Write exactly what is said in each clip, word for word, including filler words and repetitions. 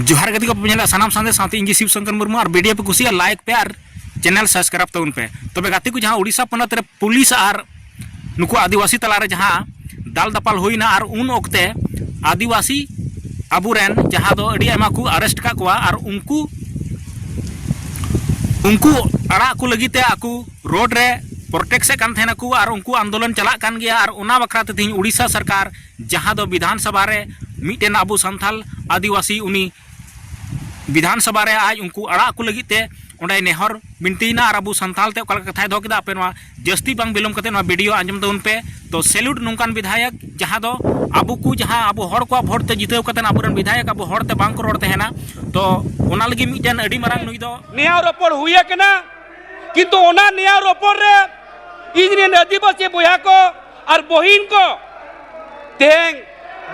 ᱡᱚᱦᱟᱨ ᱜᱟᱛᱮ ᱠᱚ, ᱯᱮ ᱧᱮᱞᱟ ᱥᱟᱱᱟᱢ ᱥᱟᱸᱫᱮᱥ ᱥᱟᱶᱛᱮ ᱤᱧ ᱜᱮ ᱥᱤᱵ ᱥᱚᱝᱠᱚᱨ ᱢᱩᱨᱢᱩ᱾ ᱟᱨ ᱵᱷᱤᱰᱤᱭᱳ ᱯᱮ ᱠᱩᱥᱤᱭᱟᱜᱼᱟ, ᱞᱟᱭᱤᱠ ᱯᱮ ᱟᱨ ᱪᱮᱱᱮᱞ ᱥᱟᱵᱥᱠᱨᱟᱭᱤᱵ ᱛᱟᱵᱚᱱ ᱯᱮ᱾ ᱛᱚᱵᱮ ᱜᱟᱛᱮ ᱠᱚ, ᱡᱟᱦᱟᱸ ᱩᱲᱤᱥᱥᱟ ᱯᱚᱱᱚᱛ ᱨᱮ ᱯᱩᱞᱤᱥ ᱟᱨ ᱱᱩᱠᱩ ᱟᱹᱫᱤᱵᱟᱹᱥᱤ ᱛᱟᱞᱟᱨᱮ ᱡᱟᱦᱟᱸ ᱫᱟᱞ ᱫᱟᱯᱟᱞ ᱦᱩᱭᱱᱟ, ᱟᱨ ᱩᱱ ᱚᱠᱛᱮ ᱟᱹᱫᱤᱵᱟᱹᱥᱤ ᱟᱵᱚᱨᱮᱱ ᱡᱟᱦᱟᱸ ᱫᱚ ᱟᱹᱰᱤ ᱟᱭᱢᱟ ᱠᱚ ᱟᱨᱮᱥᱴ ᱠᱟᱜ ᱠᱚᱣᱟ, ᱟᱨ ᱩᱱᱠᱩ ᱩᱱᱠᱩ ᱟᱲᱟᱜ ᱠᱚ ᱞᱟᱹᱜᱤᱫ ᱛᱮ ᱟᱠᱚ ᱨᱳᱰ ᱨᱮ ᱯᱨᱚᱴᱮᱥᱴ ᱮᱫ ᱠᱟᱱ ᱛᱟᱦᱮᱱᱟᱠᱚ, ᱟᱨ ᱩᱱᱠᱩ ᱟᱱᱫᱳᱞᱚᱱ ᱪᱟᱞᱟᱜ ᱠᱟᱱ ᱜᱮᱭᱟ᱾ ᱟᱨ ᱚᱱᱟ ᱵᱟᱠᱷᱨᱟ ᱛᱮ ᱛᱮᱦᱮᱧ ᱩᱲᱤᱥᱥᱟ ᱥᱚᱨᱠᱟᱨ, ᱡᱟᱦᱟᱸ ᱫᱚ ᱵᱤᱫᱷᱟᱱ ᱥᱚᱵᱷᱟ ᱨᱮ ᱢᱤᱫᱴᱮᱱ ᱟᱵᱚ ᱥᱟᱱᱛᱟᱞ ᱟᱹᱫᱤᱵᱟᱹᱥᱤ, ᱩᱱᱤ ᱵᱤᱫᱷᱟᱱ ᱥᱚᱵᱷᱟ ᱨᱮ ᱟᱡ ᱩᱱᱠᱩ ᱟᱲᱟᱜ ᱠᱚ ᱞᱟᱹᱜᱤᱫ ᱛᱮ ᱚᱸᱰᱮᱭ ᱱᱮᱦᱚᱨ ᱵᱤᱱᱛᱤᱭᱮᱱᱟ, ᱟᱨ ᱟᱵᱚ ᱥᱟᱱᱛᱟᱞ ᱛᱮ ᱚᱠᱟ ᱞᱮᱠᱟ ᱠᱟᱛᱷᱟᱭ ᱫᱚᱦᱚ ᱠᱮᱫᱟ, ᱟᱯᱮ ᱱᱚᱣᱟ ᱡᱟᱹᱥᱛᱤ ᱵᱟᱝ ᱵᱤᱞᱚᱢ ᱠᱟᱛᱮ ᱱᱚᱣᱟ ᱵᱷᱤᱰᱤᱭᱳ ᱟᱸᱡᱚᱢ ᱛᱟᱵᱚᱱ ᱯᱮ᱾ ᱛᱚ ᱥᱮᱞᱩᱴ ᱱᱚᱝᱠᱟᱱ ᱵᱤᱫᱷᱟᱭᱚᱠ, ᱡᱟᱦᱟᱸ ᱫᱚ ᱟᱵᱚ ᱠᱚ, ᱡᱟᱦᱟᱸ ᱟᱵᱚ ᱦᱚᱲ ᱠᱚᱣᱟᱜ ᱵᱷᱳᱴ ᱛᱮ ᱡᱤᱛᱟᱹᱣ ᱠᱟᱛᱮ ᱟᱵᱚᱨᱮᱱ ᱵᱤᱫᱷᱟᱭᱚᱠ ᱟᱵᱚ ᱦᱚᱲ ᱛᱮ ᱵᱟᱝ ᱠᱚ ᱨᱚᱲ ᱛᱟᱦᱮᱱᱟ᱾ ᱛᱚ ᱚᱱᱟ ᱞᱟᱹᱜᱤᱫ ᱢᱤᱫᱴᱮᱱ ᱟᱹᱰᱤ ᱢᱟᱨᱟᱝ ᱱᱩᱭ ᱫᱚ ᱱᱮᱭᱟᱣ ᱨᱚᱯᱚᱲ ᱦᱩᱭ ᱟᱠᱟᱱᱟ, ᱠᱤᱱᱛᱩ ᱚᱱᱟ ᱱᱮᱭᱟᱣ ᱨᱚᱯᱚᱲ ᱨᱮ ᱤᱧ ᱨᱮᱱ ᱟᱹᱫᱤᱵᱟᱹᱥᱤ ᱵᱚᱭᱦᱟ ᱠᱚ ᱟᱨ ᱵᱚᱦᱤᱱ ᱠᱚ ᱛᱮᱦᱮᱧ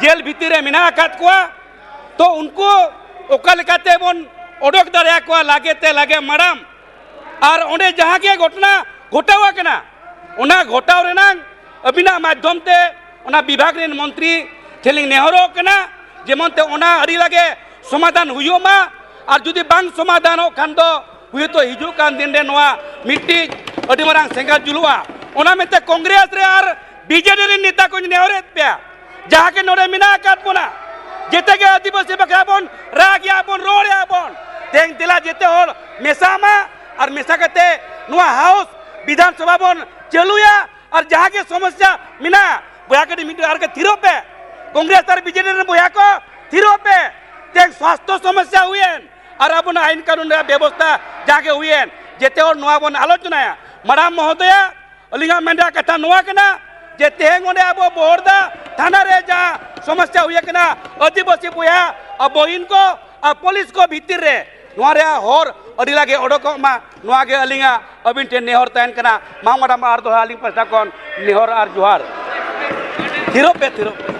ᱡᱮᱞ ᱵᱷᱤᱛᱤᱨ ᱨᱮ ᱢᱮᱱᱟᱜ ᱟᱠᱟᱫ ᱠᱚᱣᱟ᱾ ᱛᱚ ᱩᱱᱠᱩ ᱚᱠᱟ ᱞᱮᱠᱟᱛᱮ ᱵᱚᱱ ᱚᱰᱚᱠ ᱫᱟᱲᱮᱭᱟᱠᱚᱣᱟ ᱞᱟᱜᱮ ᱛᱮ ᱞᱟᱜᱮ ᱢᱟᱲᱟᱝ, ᱟᱨ ᱚᱸᱰᱮ ᱡᱟᱦᱟᱸ ᱜᱮ ᱜᱷᱚᱴᱚᱱᱟ ᱜᱷᱚᱴᱟᱣ ᱟᱠᱟᱱᱟ, ᱚᱱᱟ ᱜᱷᱚᱴᱟᱣ ᱨᱮᱱᱟᱝ ᱟᱹᱵᱤᱱᱟᱜ ᱢᱟᱫᱽᱫᱷᱚᱢ ᱛᱮ ᱚᱱᱟ ᱵᱤᱵᱷᱟᱜᱽ ᱨᱮᱱ ᱢᱚᱱᱛᱨᱤ ᱴᱷᱮᱱ ᱞᱤᱧ ᱱᱮᱦᱚᱨᱚᱜ ᱠᱟᱱᱟ, ᱡᱮᱢᱚᱱ ᱛᱮ ᱚᱱᱟ ᱟᱹᱰᱤ ᱞᱟᱜᱮ ᱥᱚᱢᱟᱫᱷᱟᱱ ᱦᱩᱭᱩᱜ ᱢᱟ᱾ ᱟᱨ ᱡᱩᱫᱤ ᱵᱟᱝ ᱥᱚᱢᱟᱫᱷᱟᱱᱚᱜ ᱠᱷᱟᱱ ᱫᱚ ᱦᱚᱭᱛᱳ ᱦᱤᱡᱩᱜ ᱠᱟᱱ ᱫᱤᱱ ᱨᱮ ᱱᱚᱣᱟ ᱢᱤᱫᱴᱤᱡ ᱟᱹᱰᱤ ᱢᱟᱨᱟᱝ ᱥᱮᱸᱜᱮᱞ ᱡᱩᱞᱩᱜᱼᱟ᱾ ᱚᱱᱟ ᱢᱮᱱᱛᱮ ᱠᱚᱝᱜᱨᱮᱥ ᱨᱮ ᱟᱨ ᱵᱤᱡᱮᱰᱤ ᱨᱮᱱ ᱱᱮᱛᱟ ᱠᱚᱧ ᱱᱮᱦᱚᱨᱮᱫ ᱯᱮᱭᱟ, ᱡᱟᱦᱟᱸ ᱜᱮ ᱱᱚᱰᱮ ᱢᱮᱱᱟᱜ ᱟᱠᱟᱫ ᱵᱚᱱᱟ, ᱡᱮᱛᱮ ᱜᱮ ᱟᱹᱫᱤᱵᱟᱹᱥᱤ ᱵᱟᱠᱷᱨᱟ ᱵᱚᱱ ᱨᱟᱜ ᱮᱜᱼᱟ ᱵᱚᱱ, ᱨᱚᱲ ᱮᱜᱼᱟ ᱵᱚᱱ᱾ ᱛᱮᱦᱮᱧ ᱫᱮᱞᱟ ᱡᱮᱛᱮ ᱦᱚᱲ ᱢᱮᱥᱟ ᱢᱟ, ᱟᱨ ᱢᱮᱥᱟ ᱠᱟᱛᱮ ᱱᱚᱣᱟ ᱦᱟᱣᱩᱥ ᱵᱤᱫᱷᱟᱱ ᱥᱚᱵᱷᱟ ᱵᱚᱱ ᱪᱟᱹᱞᱩᱭᱟ᱾ ᱟᱨ ᱡᱟᱦᱟᱸ ᱜᱮ ᱥᱚᱢᱚᱥᱥᱟ ᱢᱮᱱᱟᱜᱼᱟ, ᱵᱚᱭᱦᱟ ᱠᱟᱹᱴᱤᱡ ᱢᱤᱫ ᱟᱨ ᱠᱟᱹᱴᱤᱡ ᱛᱷᱤᱨᱚᱜ ᱯᱮ᱾ ᱠᱚᱝᱜᱨᱮᱥ ᱟᱨ ᱵᱤᱡᱮᱰᱤ ᱨᱮᱱ ᱵᱚᱭᱦᱟ ᱠᱚ, ᱛᱷᱤᱨᱚᱜ ᱯᱮ᱾ ᱛᱮᱦᱮᱧ ᱥᱟᱥᱛᱷᱚ ᱥᱚᱢᱚᱥᱥᱟ ᱦᱩᱭᱮᱱ, ᱟᱨ ᱟᱵᱚᱱᱟᱜ ᱟᱭᱤᱱ ᱠᱟᱹᱱᱩᱱ ᱨᱮᱭᱟᱜ ᱵᱮᱵᱚᱥᱛᱷᱟ ᱡᱟᱦᱟᱸ ᱜᱮ ᱦᱩᱭᱮᱱ, ᱡᱮᱛᱮ ᱦᱚᱲ ᱱᱚᱣᱟ ᱵᱚᱱ ᱟᱞᱳᱪᱚᱱᱟᱭᱟ᱾ ᱢᱟᱨᱟᱝ ᱢᱚᱦᱳᱫᱚᱭᱟ, ᱟᱹᱞᱤᱧᱟᱜ ᱢᱮᱱ ᱨᱮᱭᱟᱜ ᱠᱟᱛᱷᱟ ᱱᱚᱣᱟ ᱠᱟᱱᱟ ᱡᱮ ᱛᱮᱦᱮᱧ ᱚᱸᱰᱮ ᱟᱵᱚ ᱵᱚᱦᱚᱲᱫᱟ ᱛᱷᱟᱱᱟ ᱨᱮ ᱡᱟᱦᱟᱸ ᱥᱚᱢᱚᱥᱥᱟ ᱦᱩᱭ ᱟᱠᱟᱱᱟ, ᱟᱹᱫᱤᱵᱟᱹᱥᱤ ᱵᱚᱭᱦᱟ ᱟᱨ ᱵᱚᱦᱤᱱ ᱠᱚ ᱟᱨ ᱯᱩᱞᱤᱥ ᱠᱚ ᱵᱷᱤᱛᱤᱨ ᱨᱮ ᱱᱚᱣᱟ ᱨᱮᱭᱟᱜ ᱦᱚᱨ ᱟᱹᱰᱤ ᱞᱟᱜᱮ ᱚᱰᱚᱠᱚᱜ ᱢᱟ, ᱱᱚᱣᱟ ᱜᱮ ᱟᱹᱞᱤᱧᱟᱜ ᱟᱹᱵᱤᱱ ᱴᱷᱮᱱ ᱱᱮᱦᱚᱨ ᱛᱟᱦᱮᱱ ᱠᱟᱱᱟ᱾ ᱢᱟ ᱢᱟᱰᱟᱢ ᱟᱨ ᱫᱚᱦᱲᱟ ᱟᱹᱞᱤᱧ ᱯᱟᱦᱴᱟ ᱠᱷᱚᱱ ᱱᱮᱦᱚᱨ ᱟᱨ ᱡᱚᱦᱟᱨ᱾ ᱛᱷᱤᱨᱚᱜ ᱯᱮ, ᱛᱷᱤᱨᱚᱜ ᱯᱮ᱾